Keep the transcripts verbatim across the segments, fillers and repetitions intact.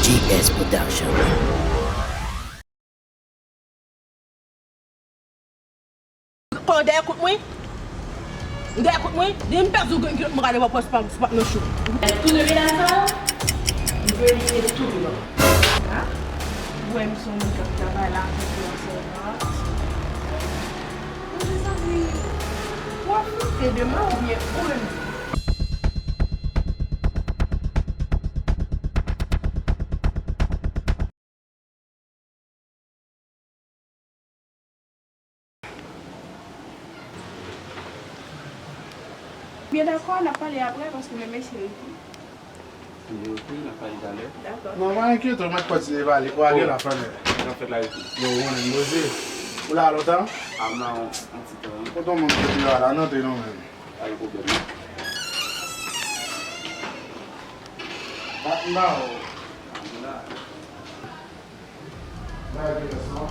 B S Production. Pa w dèyè kont mwen? Ou dèyè kont mwen? Depi m pèdi w, gen kilòt mwen gade w ap wè se pa, se pa nan cho. Tou de medam sa yo, m vle elimine tou de yo. Ha? Ou wè m se yon moun k ap travay la, pou fè yon sèvant. Mezanmi, w ap moute de mwen oubyen ou menm? Byen dakò, n ap pale apre paske men mesye yo tou. Yo tou, n ap pale talè. Dakò. Non, pa enkyete w, m ap kontinye pale. Ou a gen la fanmi. Sa k ap fèt la, yo tou? Yo, ou konnen m poze. Ou la lontan? A, m la yon, yon ti tan, wi. Kote w moun kote yo a la, nan te non menm. Pa gen pwoblèm, non. Bat m ba ou. Ann la. Bay Venus non.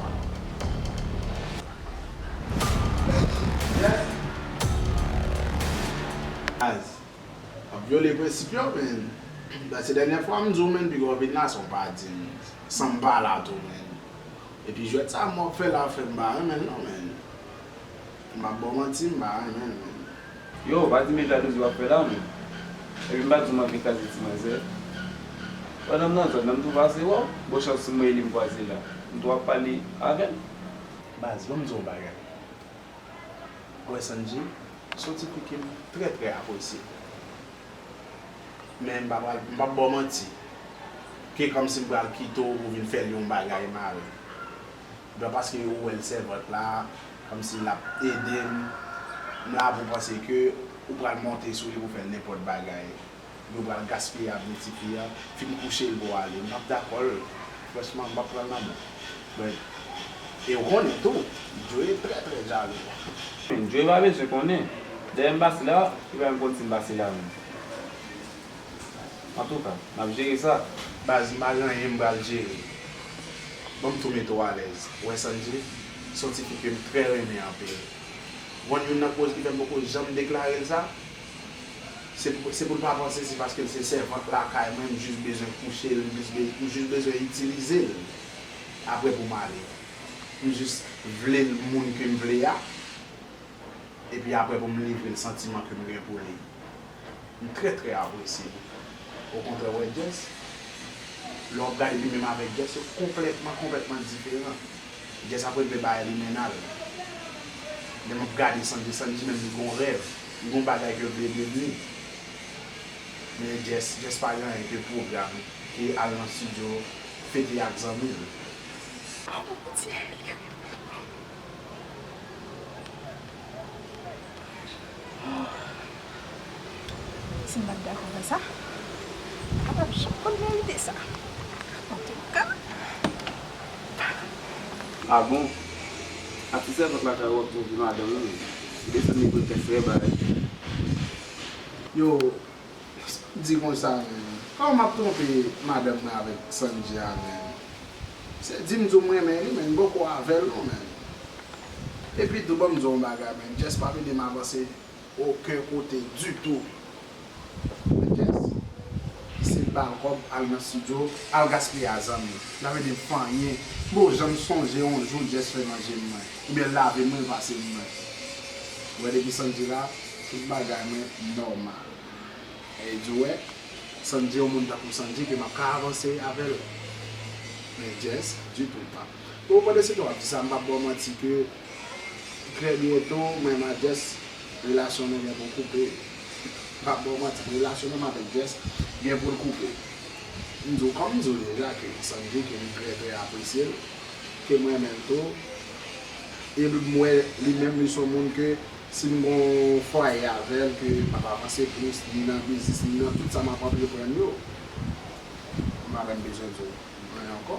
Yes. Baz, w ap vyole prensip yo, men. Baz, se dènyè fwa m di w, men, piga w vin la san w pa di m. San m pa la tou, men. Epi jwèt sa m w ap fè la, frè m, m pa renmen l non, men. M p ap ba w manti, m pa renmen l, men. Yo, pa di m e jalouzi w ap fè la, men. Epi m pa di w m anvi kraze ti manzè. Pandan m nan zòn nan, m tou pase wè w. Bon chans si m wè li m kwaze la. M tou ap pale avè l. Baz, ban m di w yon bagay. Ou wè Sandji, se yon ti fi ke m trè, trè apresye. Men m pa pral, m p ap ba w manti. Ke kòmsi m pral kite w pou w vin fè l yon bagay mal. Ebyen, paske ou wè l sèvant la, kòmsi l ap ede m. M la pou panse ke ou pral monte sou li pou fè l nenpòt bagay. Ou pral gaspiye avni ti fi a, fin kouche l pou w ale. M p ap dakò l. Franchman, m p ap pran l nan men w. But, e ou konnen tou, Joe trè, trè jalou. Joe pa bezwen konnen. Dèyè m pase la, li pa menm konn si m pase la menm. Antouka, n ap jere sa. Baz, m pa gen anyen m pral jere. Ban m tou mete w alèz. Ou wè Sandji, se yon tifi ke m trè renmen anpil. Konn youn nan koz ki fè m poko janm deklare l sa, se pou, se pou l pa panse se paske l se sèvant lakay mwen, m jis bezwen kouche l, m jis be-, m jis bezwen itilize l. Apre pou m ale. M jis vle l moun ke m vle a. Epi apre pou m livre l santiman ke m gen pou li. M trè, trè apresye l. Okontrè, w wè Jess, lè w ap gade li menm avèk Jess, yo konplètman, konplètman diferan. Jess ap regle bagay li men al. Lè m ap gade Sandji, Sandji menm li gon rèv, li gon bagay ke l vle devni. Men Jess, Jess pa gen anyen ke pwogram, ke al nan estidyo, fete ak zanmi l. Oh, Bondye, li renmen mwen. Si m pa t dakò avè sa, m pa t ap janm konn verite sa. Antouka. A bon? A ti sèvant lakay ou ap twonpe madanm ou, desann li pou l tèt frè bay. Yo, di konsa, men. Kòman m ap twonpe madanm mwen avèk Sandji a, men? Se di m di w m renmen li, men m poko avè l non, men. Epi tou, ban m di w yon bagay, men. Jess p ap ede m avanse okenn kote ditou. Men Jess, se l ba l kòb, al nan estidyo, al gaspiye a zanmi. L ap ede m fè anyen. M poko janm sonje yon jou Jess fè manje m, mwen. Oubyen l lave m, mwen, l pase m, mwen. Ou wè, depi Sandji la, tout bagay mwen nòmal. E di w wè, Sandji, yon moun tankou Sandji ke m ap ka avanse avè l. Men Jess, ditou pa. Bon, pandan se tan w ap di sa, m p ap ba w manti ke trè byento, mwen menm ak Jess, relasyon nou gen pou l koupe. M p ap ba w manti, relasyon nou menm avèk Jess gen pou l koupe. M di w, kòm m di w deja, ke Sandji, ke m trè, trè apresye l, ke m renmen l tou, e m wè li menm, li se yon moun ke si m gon fwaye avè l, ke m ap avanse plis, ni nan biznis, ni nan tout sa m ap antreprann yo, m pa menm bezwen di w anyen ankò.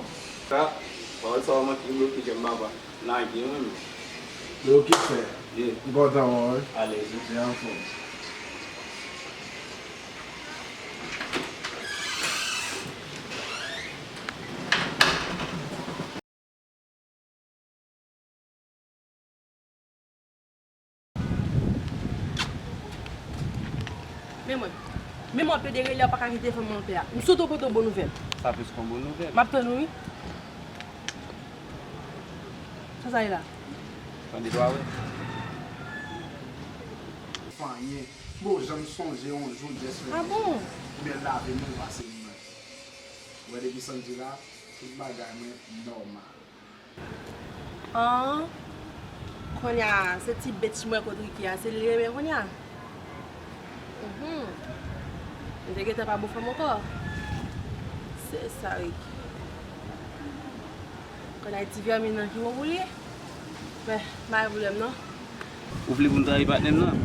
Sa, pawòl sa yo manke bloke kè m, papa. Lage, wi, men. Yo, ki fè? Ye. M kontan wè w, wi. Alèz, wi. Byen anfòm. Men mwen. Menm w ap plede rele, w pa ka kite fanm nan anpè a. M swete w pote yon bon nouvèl. Sa plis ke yon bon nouvèl. M ap tann ou, wi. Sa sa ye la? Tande dwa, wi. Fanyen. Bon, janm sonje yon jou Jess fè. Ah bon? Ebyen, lave men w pase m nan. Ou wè depi Sandy la, tout bagay mwen nòmal. An, kounye a, se ti bitch mwen kot Ricky a, se li renmen kounye a. Mhm. M te gentan pa bon fanm ankò. Se sa, Ricky. Kounye a, ti vèmin nan ki bon pou li. Men, pa gen pwoblèm non. Ou vle pou m trayi patnè m nan?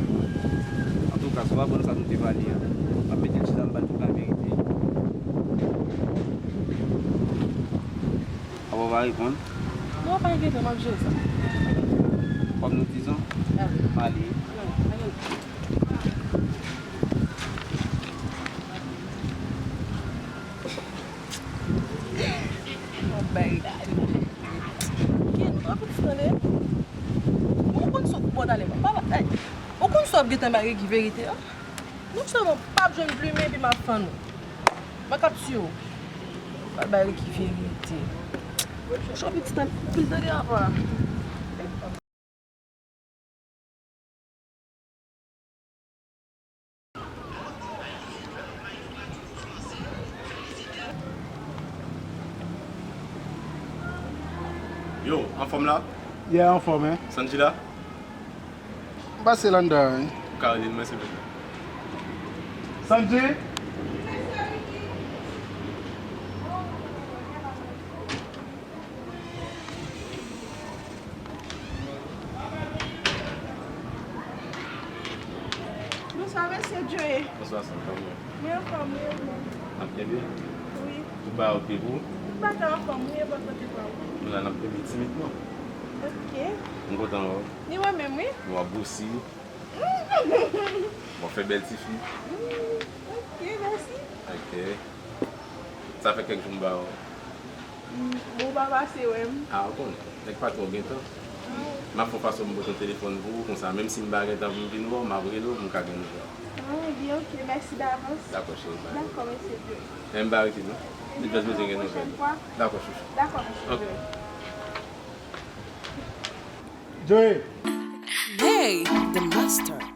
Antouka, si w pa ban m sa nou te pale a, m ap mete l chita, m ba l tout laverite. Apa w pa reponn? Non, pa enkyete w, m ap jere sa. Kòm nou dizon, m ale. M ap bay gade. Gen twòp tan, tande. Ou konn sa w, bon, talè, papa, ay. Ou konn sa w ap gentan bay Ricky verite, an? Non sèlman w p ap jwenn plimen epi m ap fann ou. Mwen k ap tiye w. Pral bay Ricky verite. Cho pitit anpil, tande, apa. Yo, anfòm la? Yeah, anfòm, en. Sanji la? M pase la anndan an, wi. Ou ka rele l mwen, silvouplè? Sanji? Bonswa, mesye Joe. Bonswa, sè, kòman w ye? Mwen anfòm, wi, e ou menm? N ap kenbe? Wi. Tout bagay oke pou ou? Tout bagay anfòm, wi, e bò kote pa ou? Nou la, n ap kenbe timidman. Oke. M kontan wè w. Ni mwen menm, wi. W ap gwosi. W ap fè bèl tifi. Mm, oke, mèsi. Oke. Sa fè kèk jou m pa wè w. Mm, bon, w pa pase wè m. A, w konnen, nèg patwon gen tan. Ah. M ap fè yon fason pou m pote yon telefòn pou ou, konsa, menm si m pa gen tan pou m vin wè w, m ap rele w pou m ka gen nouvèl. Ah, ebyen, oke, mèsi davans. Dakò, cheri, bye. Dakò, mesye Joe. Men m pa rete, non. M jis bezwen gen nouvèl. Dakò, chouchou. Dakò, mesye Joe. Joe! Hey, the master.